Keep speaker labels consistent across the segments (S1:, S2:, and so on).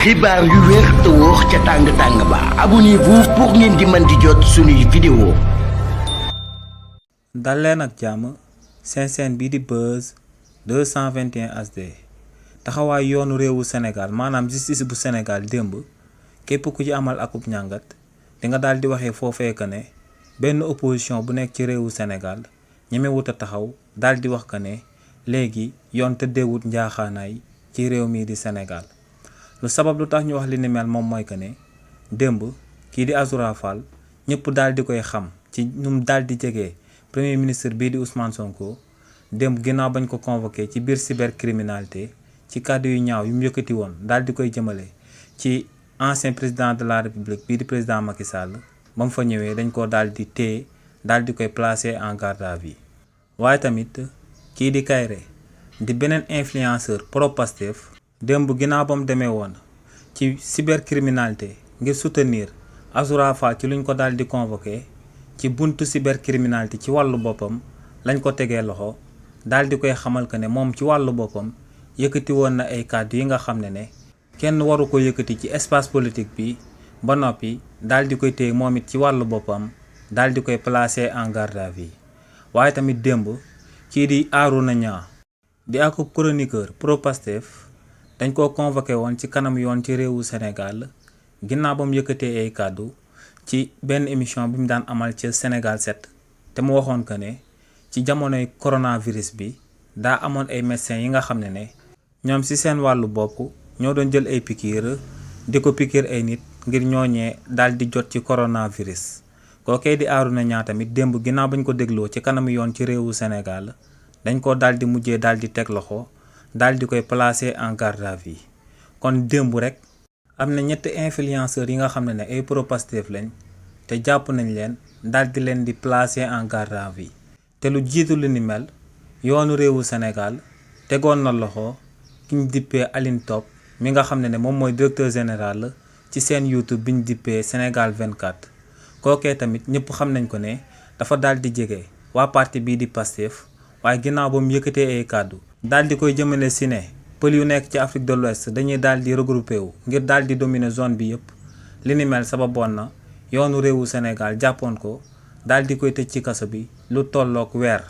S1: xibaar yu wér te wóor ca tàng-tàng ba abonnez-vous pour ngeen di mën di jot suñuy vidéo.
S2: dal leen ak jàmm seen chaîne bii di Buzz 221 HD taxawaay yoonu réewu Sénégal maanaam justice bu Sénégal démb képp ku ci amal akub ñàngat di nga daal di waxee foofee que ne benn opposition bu nekk ci réewu Sénégal ñemewut a taxaw daal di wax que ne léegi yoon tëddeewut njaaxaanaay ci réew mii di Sénégal. lu sabab lu tax ñu wax li ni mel moom mooy que ne démb kii di Azoura Fall ñëpp daal di koy xam ci nu mu daal di jegee premier ministre bii di Ousmane Sonko démb ginnaaw bañ ko convoqué ci biir cybercriminalité ci kàddu yu ñaaw yu mu yëkkati woon daal di koy jëmale ci ancien président de la république bii di président Macky Sall ba mu fa ñëwee dañ ko daal di téye daal di koy placer en garde à vue. waaye tamit kii di Kairé di beneen influenceur pro-Pastef démb ginnaaw ba mu demee woon ci cybercriminalité ngir soutenir Azoura Fall ci luñ ko daal di convoqué ci buntu cybercriminalité ci wàllu boppam lañ ko tegee loxo daal di koy xamal que ne moom ci wàllu boppam yëkkati woon na ay kàddu yi nga xam ne kenn waru ko yëkkati ci espace politique bi ba noppi daal di koy téye moom it ci wàllu boppam daal di koy placer en garde à vue. waaye tamit démb kii di Arouna Niang di akub chroniqueur pro-Pastef dañ koo convoqué woon ci kanam yoon ci réewu Sénégal ginnaaw ba mu yëkkatee ay kàddu ci benn émission bi mu daan amal ci Sénégal 7 te mu waxoon que ne ci jamonoy coronavirus bi daa amoon ay médecins yi nga xam ne ñoom ci seen wàllu bopp ñoo doon jël ay piqûre di ko piqûre ay nit ngir ñooñee daal di jot ci coronavirus. kookee di Arouna Niang tamit démb ginnaaw bañ ko dégloo ci kanam yoon ci réewu Sénégal dañ ko daal di mujjee daal di teg loxo. daal di koy placer en garde à vue. kon démb rek am na ñetti influenceurs yi nga xam ne ay pro-Pastef lañ te jàpp nañ leen daal di leen di placer en garde à vue. te lu jiitu lu ni mel yoonu réewu Sénégal tegoon na loxo ki ñu dippee Aline Top mi nga xam ne moom mooy directeur général ci seen YouTube bi ñu dippee Sénégal 24. kookee tamit ñëpp xam nañ ko ne dafa daal di jege waa parti bii di Pastef waaye ginnaaw ba mu yëkkatee ay kàddu daal di koy jëmale si ne pël yu nekk ci Afrique de l'Ouest dañuy daal di regroupé wu ngir daal di dominer zone bi yëpp li ni mel sababoon na yoonu réewu Sénégal jàppoon ko daal di koy tëj ci kaso bi lu tollook weer.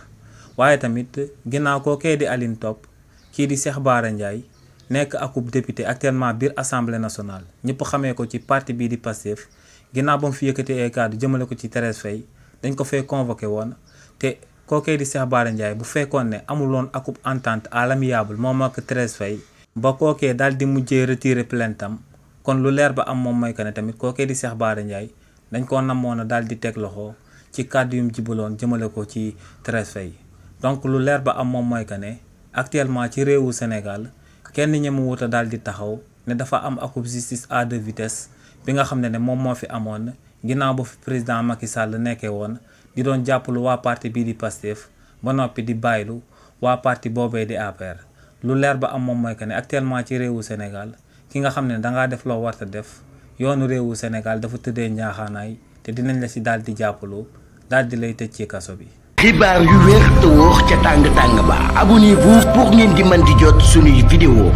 S2: waaye tamit ginnaaw koo kee di Aline Top kii di Cheikh Bara Ndiaye nekk akub député actuellement biir assemblée nationale ñëpp xamee ko ci parti bii di Pastef ginnaaw ba mu fi yëkkatee ay kàddu jëmale ko ci Thérèse Faye dañ ko fay convoqué woon te. kookee di Cheikh Bara Ndiaye bu fekkoon ne amuloon akub entente à l'amiable moom ak Thérèse Faye ba kookee daal di mujjee retirer plainte am kon lu leer ba am moom mooy que ne tamit kookee di Cheikh Bara Ndiaye dañ koo namoon a daal di teg loxo ci kàddu yum jibaloon jëmale ko ci Thérèse Faye. donc lu leer ba am moom mooy que ne actuellement ci réewu Sénégal kenn ñemu wut a daal di taxaw ne dafa am akub justice à deux vitesses bi nga xam ne moom moo fi amoon ginnaaw ba fi président Macky Sall nekkee woon. di doon jàppalu waa parti bii di Pastef ba noppi di bàyyilu waa parti boobee di APR. lu leer ba am moom mooy que ne actuellement ci réewu Sénégal ki nga xam ne dangaa def loo warta def yoonu réewu Sénégal dafa tëddee njaaxaanaay te dinañ la ci daal di jàppalu daal di lay tëj ci kaso bi.
S1: xibaar yu wér te wóor ca tàng-tàng ba abonnez-vous pour ngeen di mën di jot suñuy vidéo.